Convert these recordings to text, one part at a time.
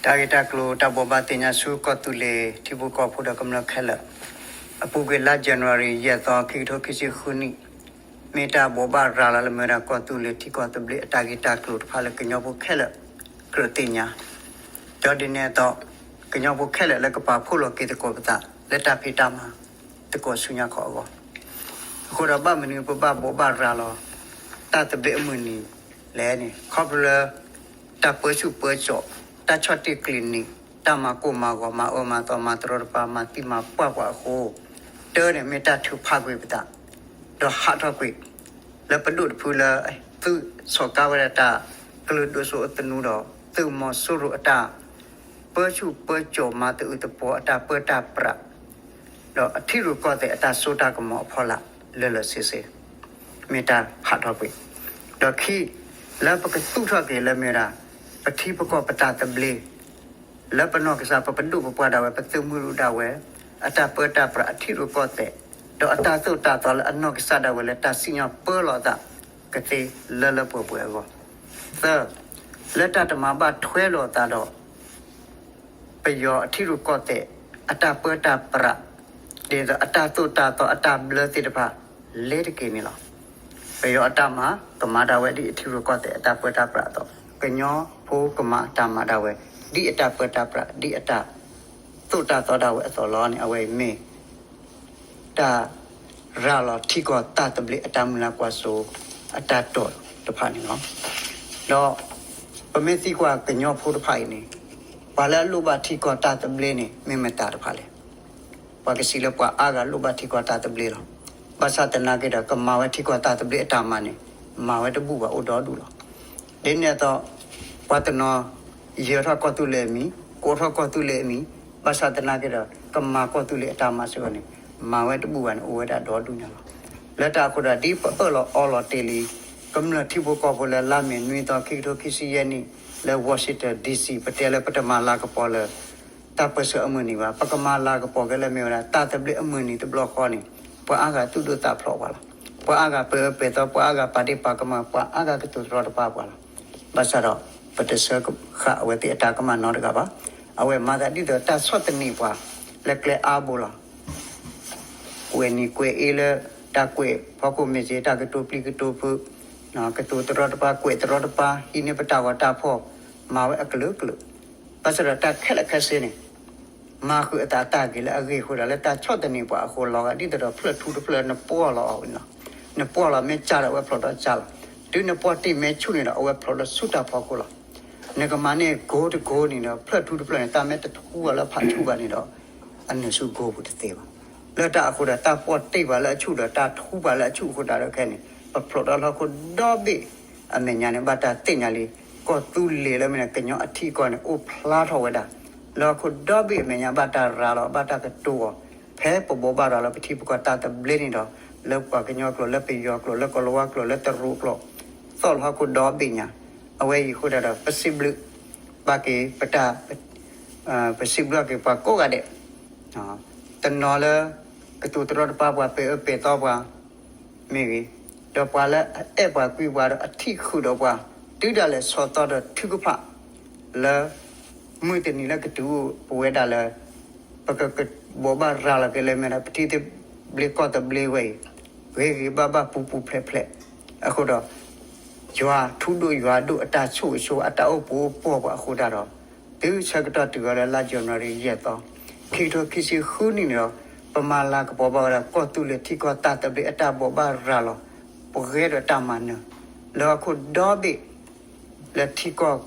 တၢ်ဂ့ၢ်တၢ်ကျိၤ တၢ်ဘိးဘၣ်သ့ၣ်ညါဆူကီၢ်သူလ့ၤ ထံဖိကီၢ်ဖိဒီးကမျၢၢ်ခဲလၢာ် အပူၤကွံာ်လါ January ယဲၢ်သီ ခံကထိခံဆံဃုနံၣ်, မ့ၢ်တၢ်ဘိးဘၣ်ရၤလီၤလၢမ့ၢ်ဝဲဒၣ်ကီၢ်သူလ့ၤထံကီၢ်သဘျ့အတၢ်ဂ့ၢ်တၢ်ကျိၤတဖၣ်လၢကညီဖိခဲလၢာ်ကြၢးသ့ၣ်ညါ, ဒီးဒ်န့ၣ်အသိး ကညီဖိခဲလၢာ်လၢကပာ်ဖှိၣ်လီၤက့ၤသကိးပသး လၢတၢ်ဖံးတၢ်မၤသကိးဆူညါခီအဂီၢ်, အဃိဒီးဘၣ်မနုၤပဘၣ်ဘိးဘၣ်ရၤလီၤ တၢ်သဘျ့အမုၢ်နံၤလဲၣ်န့ၣ် ခီဖျိလၢ တၢ်ပၢဆူၣ်ပၢစိး, တၢ်ဆီၣ်တံၢ်ကျံၤနံၤ, တၢ်မၤကိၢ်မၤဂီၤ, မၤအၢမၤသီ, မၤတရီတပါ, မၤသံမၤပှၢ်ပှၤအဃိ, တၢ်န့ၣ်မ့ၢ်တၢ်ထုးဖးကွံာ်ပသး, ဒီးဟးထီၣ်ကွံာ် လၢပဒိၣ်တဖုလၢ သုးဆီၣ်ကါဝဲဒၣ်တၢ်ကလုာ်ဒိၣ်စိအသနူဒီး သုးမီၤစိရိၤအတၢ် ပၢဆူၣ်ပၢစိးမၤသအုးသပှီၤအတၢ်ပၢတၢ်ပြး ဒီးအထံရူၢ်ကီၢ်သဲးအတၢ်စိတၢ်ကမီၤအဖီလာ် လၢာ်လၢာ်ဆ့ဆ့ မ့ၢ်တၢ်ဟးထီၣ်ကွံာ်, ဒီးခံ လၢပကသူၣ်ထီၣ်က့ၤလၢမ့ၢ်ဝဲဒၣ် ပထံပကီၢ်ပတၢ်သဘျ့ လၢပနီၢ်ကစၢ်ပပဒိၣ်ပပှၢ်ဒၣ်ဝဲ ပသုးမုၢ်ဒိၣ်ဒၣ်ဝဲ အတၢ်ပၢတၢ်ပြးအထံရူၢ်ကီၢ်သဲး, ဒီးအတၢ်သိၣ်တၢ်သီလၢအနီၢ်ကစၢ်ဒၣ်ဝဲလၢတၢ်စံၣ်ညီၣ်ပၢလီၤအသး ကသ့လၢလၢပှဲၤပှဲၤအဂီၢ်, သၢ လၢတၢ်တမၤဘၣ်ထွဲလိာ်အသးဒီး ပယီၤအထံရူၢ်ကီၢ်သဲး အတၢ်ပၢတၢ်ပြး ဒ်သိးအတၢ်သိၣ်တၢ်သီအတၢ်ဘျၢသ့ၣ်တဖၣ် လဲၤတက့ၢ်န့ၣ်လီၤ. ပယီၤအတၢ်မၤ ကမၤဒၣ်ဝဲဒ်အထံရူၢ်ကီၢ်သဲးအတၢ်ပၢတၢ်ပြးအသိး, ကညီဖိကမၤအတၢ်မၤဒၣ်ဝဲ ဒ်အတၢ်ပၢတၢ်ပြး ဒ်အတၢ်သိၣ်တၢ်သီဒၣ်ဝဲအသိးလီၤန့ၣ် အဝဲအံၤမ့ၢ် တၢ်ရၤလီၤထံကီၢ်တၢ်သဘျ့အတၢ်မုၢ်လၢ်ကွၢ်စိ အတၢ်တိာ်တဖၣ်န့ၣ်လီၤ. ဒီးပမ့ၢ်သံကွၢ်ကညီဖိတဖၣ်အံၤန့ၣ် ပှၤလၢအလိၣ်ဘၣ်ထံကီၢ်တၢ်သဘျ့န့ၣ် မ့ၢ်မတၤတဖၣ်လဲၣ်. ပှၤကစံးလၢပှၤအါဂၤလိၣ်ဘၣ်ထံကီၢ်တၢ်သဘျ့လီၤ. ဘၣ်ဆၣ်သနာ်က့ဒီး ကမၤဝဲထံကီၢ်တၢ်သဘျ့အတၢ်မၤန့ၣ် မၤဝဲတဘူၣ်ဘၣ်အိၣ်ဒီဒူၣ်လီၤ. ဒ်န့ၣ်အသိး ပှၤတနီၤ ယၢၤထီၣ်ကီၢ်သူလ့ၤအမံၤ, ကိးထီၣ်ကီၢ်သူလ့ၤအမံၤ, ဘၣ်ဆၣ်သနာ်က့ဒီး ကမၤကီၢ်သူလ့ၤအတၢ်မၤစ့ၢ်ကီးန့ၣ် မၤဝဲတဘူၣ်ဘၣ်န့ၣ် အိၣ်ဝဲဒၣ်ဒီဒူၣ်ညါလီၤ. လၢတၢ်အဃိဒီး ဒ်ပအၢၣ်လီၤအီလီၤတ့ၢ်လံ ကမျၢၢ်ထံဖိကီၢ်ဖိလၢလါမ့ၤနွံသီ ခံကထိခံဆံယဲၢ်နံၣ် လၢ Washington D C ပတဲလၢပတမၤလၤကပီၤလၢ တၢ်ပၢဆှၢအမုၢ်နံၤဘၣ်. ပကမၤလၤကပီၤက့ၤလၢမ့ၢ်ဝဲဒၣ် တၢ်သဘျ့အမုၢ်နံၤတဘျီဃီန့ၣ် ပှၤအါဂၤသူၣ်ဒိၣ်သးဖျိးပှၤလီၤ. ပှၤအါဂၤပၢအၢပှဲၤသီ, ပှၤအါဂၤပာ်ဒ့ၣ်ပာ်ကမၣ်, ပှၤအါဂၤကတိၤတရီတပါပှၤလီၤ. ဘၣ်ဆၣ်ဒီး ပတဆၢဃာ်အဝဲသ့ၣ်အတၢ်ကမၣ်နီတဂၤဘၣ်. အဝဲမၤသးဒ်သိးတၢ်ဆီၣ်သနံးပှၤ လၢကျဲအါဘိလီၤ. ကွဲးနံၤကွဲးအ့လၢ တၢ်ကွဲးဖီခိၣ်မ့ၢ်ဂ့ၤ, တၢ်ကတိၤပျံၤကတိၤဖုး, ကတိၤတရီတပါ, ကွဲးတရီတပါ, ဟံးန့ၢ်ပတၢ်ဂီၤတၢ်ဖီၣ်, မၤဝဲအကလုာ်ကလုာ်. ဘၣ်ဆၣ်ဒီးတၢ်ခဲလၢာ်ခဲဆ့န့ၣ် မၤဃုာ်အသးတၢ်ဂ့ၤလၢအဂ့ၢ်အဃိဒီး လၢတၢ်ဆီၣ်သနံးပှၤအဃိ လီၤဂာ်ဒ်သိးဒီး ဖျၢၣ်ထူတဖျၢၣ် နပှီၢ်လီၤအီၤဝံၤလီၤ. နပှီၢ်လီၤမ့ၢ်ကၢ်ဒီး အဝဲဖျိးဒီးကၢ်လီၤ. တုၤနပှီၢ်တ့ၢ်မ့ၢ်ဆူၣ်န့ၣ်ဒီး အဝဲဖျိးဒီးဆူတၢ်ဖီခိၣ်လီၤ. နကမၤန့ၢ်ကိတကိန့ၣ်ဒီး ဖျၢၣ်ထူတဖျၢၣ်န့ၣ် တၢ်မ့ၢ်တထူအီၤလၢဖးဆူၣ်ဘၣ်န့ၣ်ဒီး အနုာ်ဆူကိပူၤတသ့ဘၣ်. လၢတၢ်အဃိဒီး တၢ်ပှီၢ်တ့ၢ်ပှၤလၢအဆူၣ်ဒီး တၢ်ထူပှၤလၢအဆူၣ်အဃိ တၢ်ဒိးခဲန့ၣ် ပဖျိးဒီးလၢဟီၣ်ခိၣ်ဒီဘ့ၣ်အမဲာ်ညါန့ၣ် ဘၣ်တၢ်သ့ၣ်ညါလံ. ကီၢ်သူလ့ၤလၢမ့ၢ်န့ၣ် ကညီအထံအကီၢ်န့ၣ် အိၣ်ဖျါထီၣ်ဝဲဒၣ် လၢဟီၣ်ခိၣ်ဒီဘ့ၣ်အမဲာ်ညါ ဘၣ်တၢ်ရၤလီၤ ဘၣ်တၢ်ကတိၤအီၤ ဖဲပဘိးဘၣ်ရၤလီၤ ပထံပကီၢ်တၢ်သဘျ့န့ၣ်ဒီး လၢပှၤကညီကျိာ် လၢပယီၤကျိာ် လၢကီၤလၤဝါကျိာ် လၢတရူးကျိာ် သီၣ်လၢဟီၣ်ခိၣ်ဒီဘ့ၣ်ညါ. အဝဲအံၤအဃိဒီး ပစံးဘျုးဘၣ်က့ၤ ပတၢ် ပစံးဘျုးက့ၤပှၤကိးဂၤဒဲး တနီၤလၢ ကတိၤတရီတပါပှၤ ပဲာ်အၢပဲာ်သီပှၤ မ့ၢ်ဂ့ၤ, ဒီးပှၤလၢအအဲၣ်ပှၤကွံပှၤဒီးအထံၣ်ဃုာ်ဒီးပှၤ တုၤဒၣ်လဲာ်ဆီၣ်သီဒီးထုကဖၣ် လၢ မုၢ်တနံၤလၢကတုၤပဝဲဒၣ်လၢ ပကကဘိးဘၣ်ရၤလီၤက့ၤလၢမ့ၢ်ဒၣ် ပထံသဘျ့ကီၢ်သဘျ့ဝဲအံၤ ဂ့ၤဂ့ၤဘၣ်ဘၣ်ပူၤပူၤဖျဲးဖျဲး အဃိဒီး ယွၤထူဒိၣ်ယွၤဒိၣ်အတၢ်ဆိၣ်ဂ့ၤဆိၣ်ဝါ အတၢ်အိၣ်ပူၤအိၣ်ပီၢ်ပှၤအဃိတၢ်ဒီး တုၤဆၢကတီၢ်တုၤဃီၤလၢလါ January ယဲၢ်သီ ခံကထိခံဆံဃုနံၣ်န့ၣ်ဒီး ပမၤလၤကပီၤဘၣ်ဝဲဒၣ် ကီၢ်သူလ့ၤထံကီၢ်တၢ်သဘျ့အတၢ်ဘိးဘၣ်ရၤလီၤ ပှဲၤဒီးတၢ်မၤနၢၤ လၢဟီၣ်ခိၣ်ဒီဘ့ၣ် လၢထံကီၢ်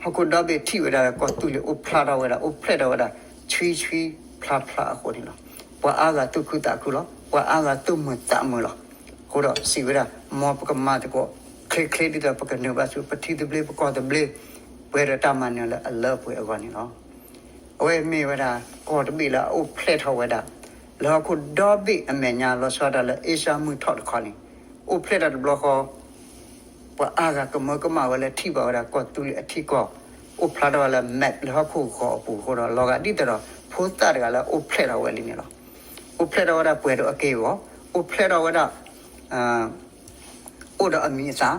ဟီၣ်ခိၣ်ဒီဘ့ၣ်ထံၣ်ဝဲဒၣ်လၢကီၢ်သူလ့ၤအိၣ်ဖျါထီၣ်ဝဲဒၣ် အိၣ်ဖျဲၣ်ထီၣ်ဝဲဒၣ် ဆှံဆှံဖျါဖျါအဃိန့ၣ်လီၤ. ပှၤအါဂၤသူၣ်ခုသးခုလီၤ. ပှၤအါဂၤသူၣ်မုာ်သးမုာ်လီၤ. အဃိဒီးစံးဝဲဒၣ် မ်ပကမၤသကိး ချ့ချ့ဒ်သိးပကနုာ်ဘၣ်ဆူ ပထံသဘျ့ပကီၢ်သဘျ့ ပှဲၤဒီးတၢ်မၤနၢၤလၢအလၢအပှဲၤအဂီၢ်န့ၣ်လီၤ. အဝဲမ့ၢ်ဝဲဒၣ် ကီၢ်တဘ့ၣ်လၢအအိၣ်ဖျဲၣ်ထီၣ်ဝဲဒၣ် လၢဟီၣ်ခိၣ်ဒီဘ့ၣ်အမဲာ်ညါ လီၤဆီဒၣ်တၢ်လၢ အ့ရှါမုၢ်ထီၣ်တခီန့ၣ် အိၣ်ဖျဲၣ်ထီၣ်တဘျီဃီ ပှၤအါဂၤကမၢကမၣ်ဝဲလၢထံၣ်ဘၣ်ဝဲဒၣ် ကီၢ်သူလ့ၤအထံကီၢ် အိၣ်ဖျါထီၣ်ဝဲလၢ map လၢဟီၣ်ခိၣ်ဂီၤအပူၤအဃိဒီး လီၤဂာ်ဒ်သိးဒီး ဖိသၣ်တဂၤလၢအအိၣ်ဖျဲၣ်ထီၣ်ဝဲလံန့ၣ်လီၤ. အိၣ်ဖျဲၣ်ထီၣ်ဝဲဒၣ်ပှဲၤဒီးအက့ၢ်အဂီၤ, အိၣ်ဖျဲၣ်ထီၣ်ဝဲဒၣ် အိၣ်ဒီးအမံၤအသၣ်,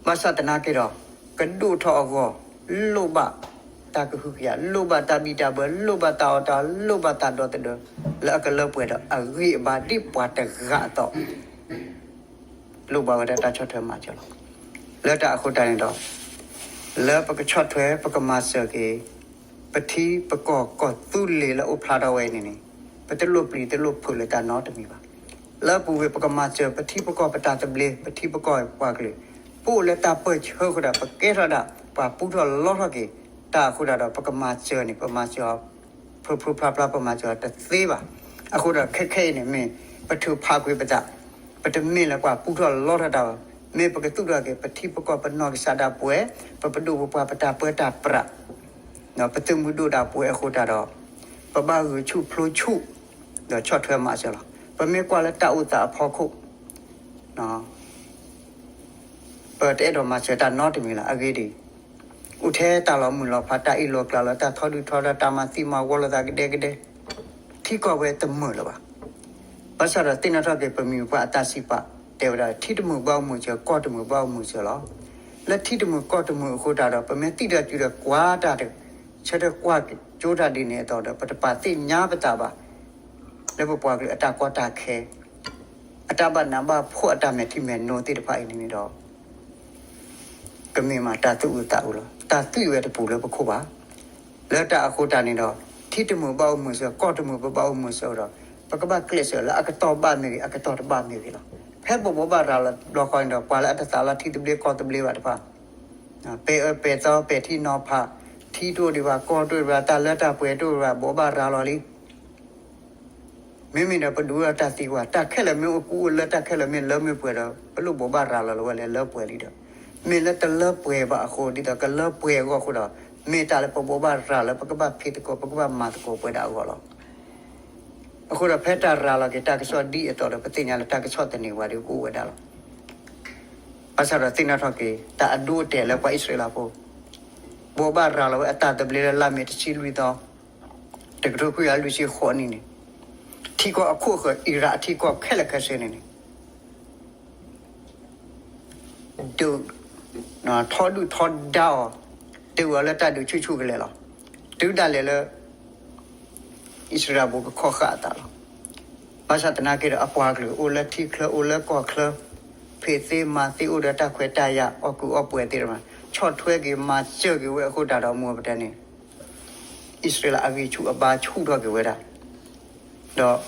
ဘၣ်ဆၣ်သနာ်က့ဒီး ကဒိၣ်ထီၣ်အဂီၢ် လိၣ်ဘၣ် တၢ်ကဟုကယာ်, လိၣ်ဘၣ်တၢ်ဘံၣ်တၢ်ဘၢ, လိၣ်ဘၣ်တၢ်အီၣ်တၢ်အီ, လိၣ်ဘၣ်တၢ်ဒီသဒၢ, လၢအကလၢပှဲၤဒီးအဂံၢ်အဘါဒ်ပှၤတဂၤအသိး, လိၣ်ဘၣ်ဝဲဒၣ်တၢ်ဆီၣ်ထွဲမၤစၢၤလီၤ. လၢတၢ်အဃိတၢ်န့ၣ်ဒီး, လၢပကဆီၣ်ထွဲပကမၤစၢၤက့ၤ ပထံပကီၢ်ကီၢ်သူလ့ၤလၢအိၣ်ဖျါထီၣ်ဝဲအံၤန့ၣ်န့ၣ်, ပတလိၣ်ပျံၤတလိၣ်ဖုးလၢတၢ်နီတမံၤဘၣ်. လၢအပူၤကွံာ်ပကမၤစၢၤပထံပကီၢ်ပတၢ်သဘျ့, ပထံပကီၢ်ပှၤကလုာ်, ပအိၣ်လၢတၢ်ပၢၢ်ဆၢအဃိဒီး ပကဲထီၣ်ဒၣ်ပှၤပူထီၣ်လီထီၣ်က့ၤ, တၢ်အဃိတၢ်ဒီး ပကမၤစၢၤန့ၣ် ပမၤစၢၤအီၤ ဖုဖုဖျါဖျါ ပမၤစၢၤအီၤတသ့ဘၣ်. အဃိဒီးခဲခဲအံၤန့ၣ် မ့ၢ်ပထုးဖးကွံာ်ပသး, ပတမ့ၢ်လၢပှၤပူထီၣ်လီထီၣ်တၢ်ဘၣ်. မ့ၢ်ပကသူၣ်ထီၣ်က့ၤ ပထံပကီၢ်ပနီၢ်ကစၢ်ဒၣ်ပှဲၤ, ပပဒိၣ်ပပှၢ်ပတၢ်ပၢတၢ်ပြး, ပသုးမုၢ်ဒိၣ်ဒၣ်ပှဲၤအဃိတၢ်ဒီး, ပဘၣ်ဂုာ်ဆူၣ်ဖျိဆူၣ်, ဒီးဆီၣ်ထွဲမၤစၢၤလီၤ. ပမ့ၢ်ကွၢ်လၢတၢ်အိၣ်သးအဖီခိၣ် ပတအဲၣ်ဒိးမၤစၢၤတၢ်နီတမံၤလၢၤ. အဂ့ၢ်ဒ်အံၤ, အိၣ်ထဲတၢ်လီၤမုၢ်လီၤဖး, တၢ်အ့ၣ်လိာ်ကျါလီၤ, တၢ်ထီဒုၣ်ထီဒါ, တၢ်မၤသံမၤဝီလိာ်သးကဒဲကဒဲ, ထံကီၢ်ဝဲတမုာ်လၢၤဘၣ်. ဘၣ်ဆၣ်ဒီးသ့ၣ်နီၣ်ထီၣ်က့ၤ ပမိၢ်ပပၢ်အတၢ်စံးပာ်တဲဝဲဒၣ် ထံတမုာ်ဘၣ်အိၣ်မုာ်စၢၤ, ကီၢ်တမုာ်ဘၣ်အိၣ်မုာ်စၢၤလီၤ. လၢထံတမုာ်ကီၢ်တမုာ်အဃိတၢ်ဒီး ပမ့ၢ်သံတၢ်စုဒီးကွၢ်တၢ်တ, ဆၢထၢၣ်ကွၢ်ကၠိတၢ်ဒ်န့ၣ်အသိးဒီး ပတပာ်သ့ၣ်ညါပသးဘၣ် လၢပပှၤကလုာ်အတၢ်ကီတၢ်ခဲ, အတၢ်ဘၣ်နးဘၣ်ဖှီၣ်အတၢ်မဲာ်ထံမဲာ်နိသ့ၣ်တဖၣ်အံၤန့ၣ်န့ၣ်ဒီး ကမ့ၢ်မးတၢ်သူၣ်အုးသးအုးလီၤ. တၢ်သွံၣ်ဝဲတပူၤလၢပခိၣ်ဘၣ်. လၢတၢ်အဃိတၢ်န့ၣ်ဒီး ထံတမုာ်ဘၣ်အိၣ်မုာ်စၢၤ, ကီၢ်တမုာ်ပဘၣ်အိၣ်မုာ်စၢၤဒီး ပကဘၣ်ကျဲးစၢးလၢအကတီၢ်ဘၣ်မ့ၢ်ဂ့ၤ, အကတီၢ်တဘၣ်မ့ၢ်ဂ့ၤလီၤ. ဖဲပဘိးဘၣ်ရၤလီၤဘျီဃီန့ၣ်ဒီး ပှၤလၢအတသးလီထံသဘျ့ကီၢ်သဘျ့ဘၣ်တဖၣ် ပဲာ်အၢပဲာ်သီ ပဲာ်ထံနီၤဖး, ထံတအိၣ်ဒံးဘၣ်, ကီၢ်တအိၣ်ဒံးဘၣ်, တၢ်လၢတၢ်ပှဲၤတအိၣ်ဒံးဘၣ်, ဘိးဘၣ်ရၤလီၤလံ. မ့မ့ၢ်ဒီးပဒုးအိၣ်ဒီးတၢ်သံကွၢ်, တၢ်ခဲလၢာ်မ့ၢ်အိၣ်ကူအိၣ်လၢ တၢ်ခဲလၢာ်မ့ၢ်လၢမ့ၢ်ပှဲၤဒီး ပလိၣ်ဘိးဘၣ်ရၤလီၤလၢၤဝဲလၢလၢပှဲၤလံဒီး, မ့ၢ်လၢတလၢပှဲၤဘၣ်အဃိ ဒ်သိးကလၢပှဲၤအဂီၢ်အဃိဒီး မ့ၢ်တၢ်လၢပဘိးဘၣ်ရၤလၢ ပကဘၣ်ဖံးသကိး ပကဘၣ်မၤသကိးပဝဲဒၣ်အဂီၢ်လီၤ. အဃိဒီးဖဲတၢ်ရၤလီၤက့ၤတၢ်ကစီၣ်ဒ်အသိးဒီး ပသ့ၣ်ညါလၢတၢ်ကဆီၣ်သနံးဝဲဒၣ်ကအိၣ်ဝဲဒၣ်လီၤ. ဘၣ်ဆၣ်ဒီးသ့ၣ်နီၣ်ထီၣ်က့ၤ တၢ်အဒိအတဲာ်လၢပှၤအံၣ်စရ့လးဖိ ဘိးဘၣ်ရၤလီၤဝဲအတၢ်သဘျ့လၢလါမ့ၤတဆံလွံၢ်သီ တကထိခွံကယၤလွံၢ်ဆံဃိးနံၣ်န့ၣ်, ထံကီၢ်အခိၣ်ဃၢၤ အံရၣ်အထံကီၢ်ခဲလၢာ်ခဲဆ့န့ၣ်န့ၣ် ဒုး, ထီဒုၣ်ထီဒါအီၤ, ဒုးအီၤလၢတၢ်ဒုးဆူၣ်ဆူၣ်ကလဲာ်လီၤ. တုၤဒၣ်လဲာ်လၢ အံၣ်စရ့လးဖိကခီၣ်ဃာ်အသးလီၤ. ဘၣ်ဆၣ်သနာ်က့ဒီး အပှၤကလုာ်အိၣ်လၢထံချၢ အိၣ်လၢကီၢ်ချၢ, ဖံးသ့မၤသ့ အိၣ်ဒီးတၢ်ခွဲးတၢ်ယာ် အီၣ်ကုးအီပှဲၤသ့ၣ်တဖၣ် ဆီၣ်ထွဲက့ၤမၤစၢၤက့ၤဝဲအဃိတၢ်ဒီး မုၢ်ပတဲန့ၣ် အံၣ်စရ့လးအဂံၢ်ဆူၣ်အဘါဆူၣ်ထီၣ်က့ၤဝဲဒၣ်, ဒီး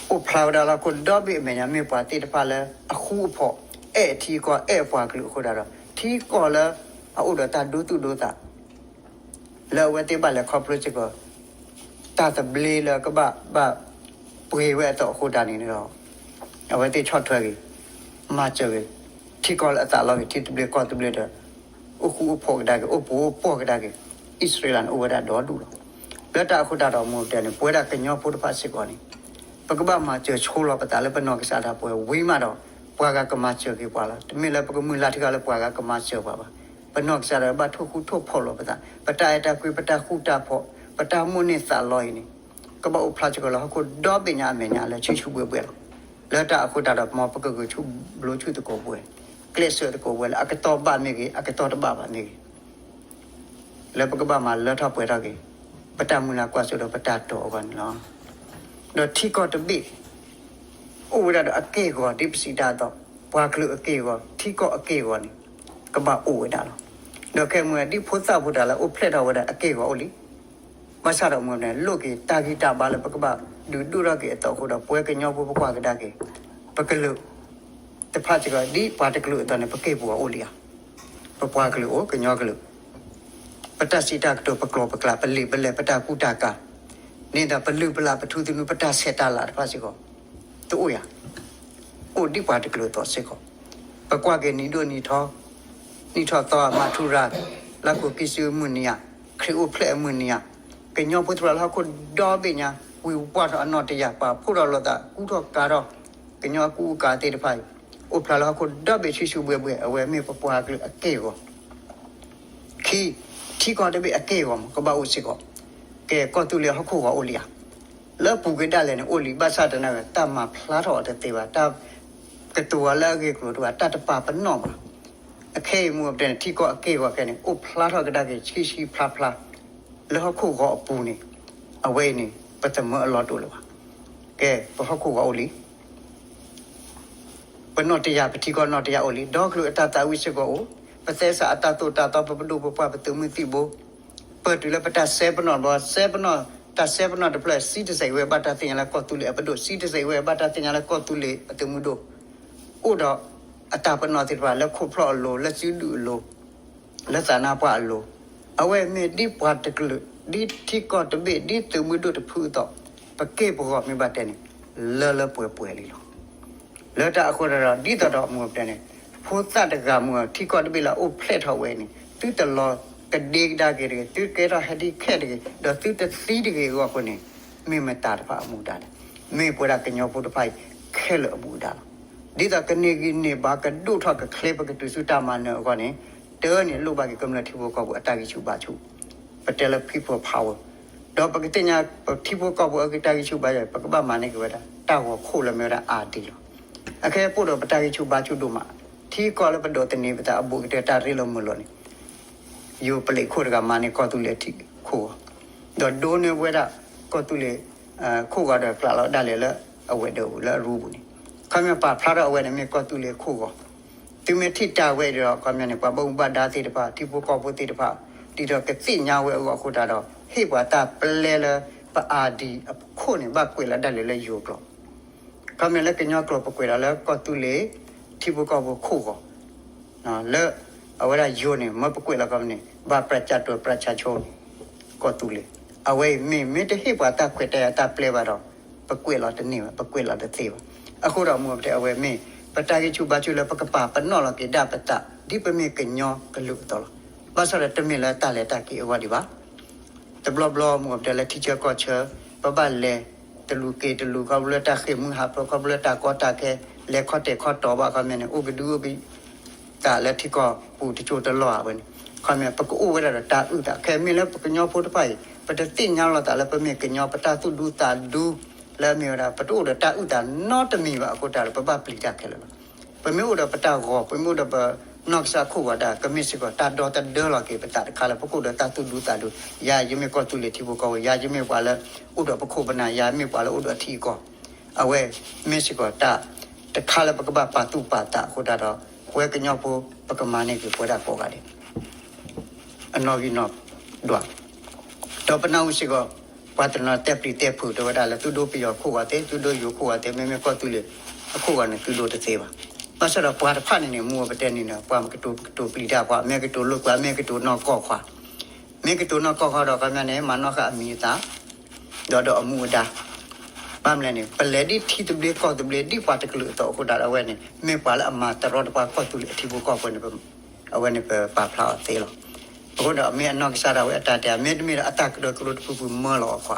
အိၣ်ဖျါဝဲဒၣ်လၢဟီၣ်ခိၣ်ဒီဘ့ၣ်အမဲာ်ညါ မ့ၢ်ပှၤသ့ၣ်တဖၣ်လၢအဃူအဖိး အဲၣ်ထံကီၢ်အဲၣ်ပှၤကလုာ်အဃိတၢ်ဒီး ထံကီၢ်လၢအအိၣ်ဒီးတၢ်ဒိသူၣ်ဒိသး လၢအဝဲသ့ၣ်ဘၣ်လဲၤခီဖျိစ့ၢ်ကီး တၢ်သဘျ့လၢကဘၣ်ဘၣ်ပှ့ၤဝဲအသိးအဃိတၢ်န့ၣ်ဒီး အဝဲသ့ၣ်ဆီၣ်ထွဲက့ၤ မၤစၢၤက့ၤ ထံကီၢ်လၢအသးလီက့ၤ ထံသဘျ့ကီၢ်သဘျ့ဒီး အိၣ်ဃူအိၣ်ဖိးကဒါက့ၤ အိၣ်ပူၤအိၣ်ပှီၢ်ကဒါက့ၤ အံၣ်စရ့လးန့ၣ်အိၣ်ဝဲဒၣ်ဒီဒူၣ်လီၤ. လၢတၢ်အဃိတၢ်ဒီး မုၢ်ပတဲန့ၣ် ပဝဲဒၣ်ကညီဖိတဖၣ်စ့ၢ်ကီးန့ၣ် ပကဘၣ်မၤစၢၤဆိလီၤပသးလၢပနီၢ်ကစၢ်ဒၣ်ပှဲၤဝံၤမးဒီး ပှၤဂၤကမၤစၢၤက့ၤပှၤလီၤ. တမ့ၢ်လၢပကမုၢ်လၢ်ထံဂၤလၢပှၤဂၤကမၤစၢၤပှၤဘၣ်. ပနီၢ်ကစၢ်ဒၣ်ဘၣ်ထိၣ်ဃူထိၣ်ဖိးလီၤပသး ပတၢ်အဲၣ်တၢ်ကွံ ပတၢ်ဃူတၢ်ဖိး ပတၢ်မိၣ်န့ၢ်သးလီအံၤန့ၣ် ကဘၣ်အိၣ်ဖျါစ့ၢ်ကီးလၢဟီၣ်ခိၣ်ဒီဘ့ၣ်ညါအမဲာ်ညါလၢဆံးဆူၣ်ဘှဲဘှဲလီၤ. လၢတၢ်အဃိတၢ်ဒီး မ်ပကဂုာ်ဆူၣ်ဘျိဆူၣ်သကိးပှဲၤ ကျဲးစၢးသကိးပှဲၤလၢအကတီၢ်ဘၣ်မ့ၢ်ဂ့ၤ အကတီၢ်တဘၣ်ဘၣ်မ့ၢ်ဂ့ၤ လၢပကဘၣ်မၤလၢထီၣ်ပှဲၤထီၣ်က့ၤ ပတၢ်မုၢ်လၢ်ကွၢ်စိဒီးပတၢ်တိာ်အဂီၢ်န့ၣ်လီၤ. ဒီးထံကီၢ်တဘ့ၣ် အိၣ်ဝဲဒၣ်ဒီးအက့ၢ်အဂီၤ ဒ်ပစံးတၢ်အသိး ပှၤကလုာ်အက့ၢ်အဂီၤ ထံကီၢ်အက့ၢ်အဂီၤန့ၣ် ကဘၣ်အိၣ်ဝဲဒၣ်လီၤ. ဒီးခဲမုၢ်ဒ်ဖိသၣ်ဖိတၢ်လၢအိၣ်ဖျဲၣ်ထီၣ်ဝဲဒၣ်အက့ၢ်အဂီၤအိၣ်လံ. ဘၣ်ဆၣ်ဒီးမုၢ်ပတဲန့ၣ် လိၣ်က့ၤတၢ်ဂံၢ်တၢ်ဘါလၢပကဘၣ်ဒုးဒိၣ်ထီၣ်က့ၤအသိးအဃိဒီး ပဝဲကညီဖိပကွၢ်ကဒါက့ၤ ပကလုာ် တဖၣ်စ့ၢ်ကီးဒ်ပှၤတကလုာ်အသိးန့ၣ် ပက့ၢ်ပဂီၤအိၣ်လံဧါ. ပပှၤကလုာ်အိၣ် ကညီကလုာ် ပတၢ်စံးတၢ်ကတိၤ ပကျိာ်ပကျါ ပလံာ်ပလဲၢ် ပတၢ်ကူတၢ်ကၤ န့ၣ်ဒီးပလုၢ်ပလၢ် ပထူသနူ ပတၢ်ဆဲးတၢ်လၤတဖၣ်စ့ၢ်ကီး တအိၣ်ဧါ. အိၣ်ဒ်ပှၤတကလုာ်အသိးစ့ၢ်ကီး ပကွၢ်က့ၤနံၣ်ဒိၣ်နံၣ်ထီ နံၣ်ထီၣ်သီ မၤထူရၤ လၢခိၣ်ကံၢ်စုမုၢ်နံၤဧါ ခရံာ်အိၣ်ဖျဲၣ်အမုၢ်နံၤဧါ ကညီဖိသ့ၣ်တဖၣ်လၢဟီၣ်ခိၣ်ဒီဘ့ၣ်ညါ ဝံၤဝါထီၣ်အနီၣ်တယၢ် ပာ်ဖှိၣ်ထီၣ်လိာ်သး ကူထီၣ်ကၤထီၣ် ကညီအကူအကၤသ့ၣ်တဖၣ်အံၤ အိၣ်ဖျါလၢဟီၣ်ခိၣ်ဒီဘ့ၣ်ဆံးဆူၣ်ဘှဲဘှဲ အဝဲမ့ၢ်ပပှၤကလုာ်အက့ၢ်အဂီၤ ခံ, ထံကီၢ်တဘ့ၣ်အက့ၢ်အဂီၤမး ကဘၣ်အိၣ်စ့ၢ်ကီး. ကဲ ကီၢ်သူလ့ၤဟီၣ်ခိၣ်ဂီၤအိၣ်လံဧါ. လၢပူၤကွံာ်ဒၣ်လဲာ်န့ၣ်အိၣ်လံ ဘၣ်ဆၣ်သနာ်က့ တၢ်မၤဖျါထီၣ်အီၤတသ့ဘၣ်, တၢ်ကတိၤအီၤလၢအဂ့ၢ်အကျိၤတအိၣ်ဘၣ်, တၢ်တပာ်ပနီၣ်ဘၣ်. အခဲအံၤမုၢ်ပတဲန့ၣ် ထံကီၢ်အက့ၢ်အဂီၤခဲန့ၣ် အိၣ်ဖျါထီၣ်ကဒါက့ၤဆံးဆံးဖျါဖျါ လၢဟီၣ်ခိၣ်ဂီၤအပူၤန့ၣ်, အဝဲအံၤန့ၣ် ပတမၢအလီၢ်တအိၣ်လၢၤဘၣ်. ကဲ, ပဟီၣ်ခိၣ်ဂီၤအိၣ်လံ, ပနီၣ်တယၢ် ပထံကီၢ်နီၣ်တယၢ်အိၣ်လံ, ဒီကလုာ်အတၢ်သးဝံၣ်စ့ၢ်ကီးအိၣ်, ပသဲစးအတၢ်သိၣ်တၢ်သီ ပပဒိၣ်ပပှၢ် ပသုးမုၢ်သံၣ်ဘိ, ပတုၤလၢပတၢ်စဲပနီၣ်တဘျီ, စဲပနီၣ်, တၢ်စဲပနီၣ်တဖျၢၣ် စံတစဲးဝဲ ဘၣ်တၢ်သ့ၣ်ညါလၢကီၢ်သူလ့ၤအပဒိၣ်, စံတစဲးဝဲ ဘၣ်တၢ်သ့ၣ်ညါလၢကီၢ်သူလ့ၤအသုးမုၢ်ဒိၣ်, အိၣ်ဒီးအတၢ်ပနီၣ်သ့ၣ်တဖၣ် လၢခိၣ်ဖျီၣ်အလိၤ, လၢစုဒုၣ်အလိၤ, လၢသးနါပှၢ်အလိၤ, အဝဲမ့ၢ်ဒ်ပှၤတကလုာ်, ဒ်ထံကီၢ်တဘ့ၣ်, ဒ်သုးမုၢ်ဒိၣ်တဖုအသိး, ပက့ၢ်ပဂီၤမ့ၢ်ဘၣ်တဲန့ၣ်, လၢလၢပှဲၤပှဲၤလံလီၤ. လၢတၢ်အဃိဒီး ဒ်သိးဒီးမုၢ်ပတဲန့ၣ်, ဖိသၣ်တဂၤမုၢ် ထံကီၢ်တဘ့ၣ်လၢအအိၣ်ဖျဲၣ်ထီၣ်ဝဲန့ၣ်, သုတလီၤကဒ့ကဒါက့ၤတဂ့ၤ, သုကဲထီၣ် handicap တဂ့ၤ, ဒီးသုတသံတဂ့ၤအဂီၢ်အဃိန့ၣ်, မ့ၢ်မတၤတဖၣ်အမူဒါလဲၣ်. မ့ၢ်ပဝဲဒၣ်ကညီဖိတဖၣ်အံၤခဲလၢာ်အမူဒါလီၤ. ဒ်သိးကန့ၢ်ဂံၢ်န့ၢ်ဘါ ကဒိၣ်ထီၣ်ကချ့ ပကတုၤဆူတၢ်မၤနၢၤအဂီၢ်န့ၣ်, တၢ်န့ၣ်လိၣ်ဘၣ်က့ၤကမျၢၢ်ထံဖိကီၢ်ဖိအတၢ်ဂံၢ်ဆူၣ်ဘါဆူၣ်, ပတဲလၢ people power, ဒီးပကသ့ၣ်ညါပထံဖိကီၢ်ဖိအဂ့ၢ် တၢ်ဂံၢ်ဆူၣ်ဘါဆူၣ် ပကဘၣ်မၤန့ၢ်က့ၤဝဲဒၣ် တၢ်ဂီၤခိၣ်လၢမ့ၢ်ဝဲဒၣ် ID လီၤ. အခဲအံၤပအိၣ်ဒီးပတၢ်ဂံၢ်ဆူၣ်ဘါဆူၣ်ဒိၣ်မး, ထံကီၢ်လၢပဒိးသန့ၤပသး အဘူးကတၢၢ်တၢ်ရ့လိာ်မုာ်လိာ်န့ၣ်, ယိၤပလံးခိၣ်တဂၤမၤန့ၢ်ကီၢ်သူလ့ၤထံခိၣ်ဂီၤ, ဒီးဒိးန့ၢ်ဝဲဒၣ်ကီၢ်သူလ့ၤခိၣ်ဂီၤဒီးကျးလီၤဒၣ်လဲာ်လၢ အဝဲဒၣ်လၢအရူပူၤန့ၣ်, ခီမ့ၢ်ပာ်ဖျါထီၣ်အဝဲန့ၣ်မ့ၢ်ကီၢ်သူလ့ၤခိၣ်ဂီၤ, သုမ့ၢ်ထံၣ်တၢ်ဝဲအံၤဒီး ခီမ့ၢ်န့ၣ် ပှၤဘၣ်မူဘၣ်ဒါသ့ၣ်တဖၣ် ထံဖိကီၢ်ဖိသ့ၣ်တဖၣ် ဒ်သိးကသ့ၣ်ညါဝဲအဂီၢ်အဃိတၢ်ဒီး ဟ့ၣ်ပှၤတၢ်ပျဲလၢ ပ ID အခိၣ်န့ၣ် ဘၣ်ကွဲးလီၤဒၣ်လဲာ်လၢယိၤကျိာ်, ခီမ့ၢ်လၢကညီကျိာ်ပကွဲးလီၤလၢကီၢ်သူလ့ၤ ထံဖိကီၢ်ဖိခိၣ်ဂီၤ, လၢအဝဲဒၣ်ယိၤန့ၣ် မ့ၢ်ပကွဲးလီၤခီမ့ၢ်န့ၣ် ဘၣ်ပြၢ်ကၠၢ်တွဲပြၢ်ဆါဆိ ကီၢ်သူလ့ၤ, အဝဲအံၤမ့ၢ်မ့ၢ်တဟ့ၣ်ပှၤတၢ်ခွဲးတၢ်ယာ်တၢ်ပျဲဘၣ်ဒီး ပကွဲးလီၤတန့ၢ်ဘၣ် ပကွဲးလီၤတသ့ဘၣ်. အဃိဒီးမုၢ်ပတဲအဝဲမ့ၢ် ပတၢ်ဂံၢ်ဆူၣ်ဘါဆူၣ်လၢပကပာ်ပနီၣ်လီၤက့ၤဒၣ်ပသး ဒ်ပမ့ၢ်ကညီကလုာ်အသိးလီၤ. ဘၣ်ဆၣ်ဒီးတမ့ၢ်လၢတၢ်လဲၤတၢ်က့ၤအဂီၢ်ဒံးဘၣ်. တဘျီဘျီမုၢ်ပတဲလၢထံဆၢကီၢ်ဆၢ ပဘၣ်လဲၤတလူၤက့ၤတလူၤ ခီဖျိလၢတၢ်ဃ့ၢ်မှံဟးဖျိး ခီဖျိလၢတၢ်ကီတၢ်ခဲ လဲၤခီတဲာ်ခီတီၤဘၣ်ခီမ့ၢ်န့ၣ် အိၣ်ကဒုအိၣ်က သးလၢထံကီၢ်ပူၤတစိၢ်တလီၢ်ဧါဝဲန့ၣ်, ခီမ့ၢ်ပကအိၣ်ဝဲဒၣ်ဒီးတၢ်အုၣ်သး ခဲမ့ၢ်လၢပကညီဖိတဖၣ်အံၤ ပတသ့ၣ်ညါလီၤသးလၢပမ့ၢ်ကညီ ပတၢ်သူၣ်ဒူသးဒူ လၢအမ့ၢ်ဝဲဒၣ် ပတအိၣ်ဒီးတၢ်အုၣ်သးနီတမံၤဘၣ်အဃိတၢ်ဒီး ပဘၣ်ပျံၤတၢ်ခဲလၢာ်လီၤ. ပမ့ၢ်အိၣ်ဒီးပတၢ်ဂီၤ ပမ့ၢ်အိၣ်ဒီးပနီၢ်ကစၢ်ခိၣ်ဂီၤတၢ် ကမ့ၢ်စ့ၢ်ကီးတၢ်ဒီသဒၢလီၤက့ၤပသးတခါလၢ ပကအိၣ်ဒီးတၢ်သူၣ်ဒူသးဒူ, ယၤယမ့ၢ်ကီၢ်သူလ့ၤထံဖိကီၢ်ဖိ ယၤယမ့ၢ်ပှၤလၢအိၣ်ဒီးပခိၣ်ပနၢ် ယၤမ့ၢ်ပှၤလၢအိၣ်ဒီးထံအကီၢ်, အဝဲမ့ၢ်စ့ၢ်ကီးတၢ်တခါလၢပကဘၣ်ပာ်သူၣ်ပာ်သးအဃိတၢ်ဒီး ပဝဲကညီဖိ ပကမၤန့ၢ်က့ၤပဝဲဒၣ်ကိးဂၤဒဲး အနီၣ်ဂံၢ်နီၣ်ဒွး, ဒီးပနၢ်ဟူစ့ၢ်ကီး ပှၤတနီၤတဲပျံၤတဲဖုးတဲဝဲဒၣ်လၢ သုဒိပယီၤခိၣ်ဂီၤသ့ သုဒိယိၤခိၣ်ဂီၤသ့ မ့မ့ၢ်ကီၢ်သူလ့ၤအခိၣ်ဂီၤန့ၣ် သုဒိတသ့ဘၣ်. ဘၣ်ဆၣ်ဒီးပှၤတဖၣ်န့ၣ်န့ၣ် မုၢ်ပတဲန့ၣ်ဒီး ပှၤမ့ၢ်ကတိၤကတိၤပျံၤတၢ်ပှၤ မ့ၢ်ကတိၤလိာ်ကွဲ မ့ၢ်ကတိၤနီၢ်ကီၢ်ခွါ, မ့ၢ်ကတိၤနီၢ်ကီၢ်ခွါဒီး ခီမ့ၢ်န့ၣ် မၤနီၣ်ဃာ်အမံၤအသၣ် ဒီးဒီးအမူအဒါ ဘၣ်မနုၤလဲၣ်န့ၣ် ပလဲၤဒ်ထံသဘျ့ကီၢ်သဘျ့ ဒ်ပှၤတကလုာ်အသိးအဃိတၢ်ဒီး အဝဲန့ၣ် မ့ၢ်ပှၤလၢအမၤတရီတပါကီၢ်သူလ့ၤအထံဖိကီၢ်ဖိန့ၣ် အဝဲန့ၣ်ပပာ်ဖျါအီၤသ့လီၤ. အဃိဒီးမ့ၢ်အနီၢ်ကစၢ်ဒၣ်ဝဲအတၢ်တဲ မ့တမ့ၢ်ဒီးအတၢ်ကရၢကရိတဖုဖုမၢလီၤအီၤခွါ,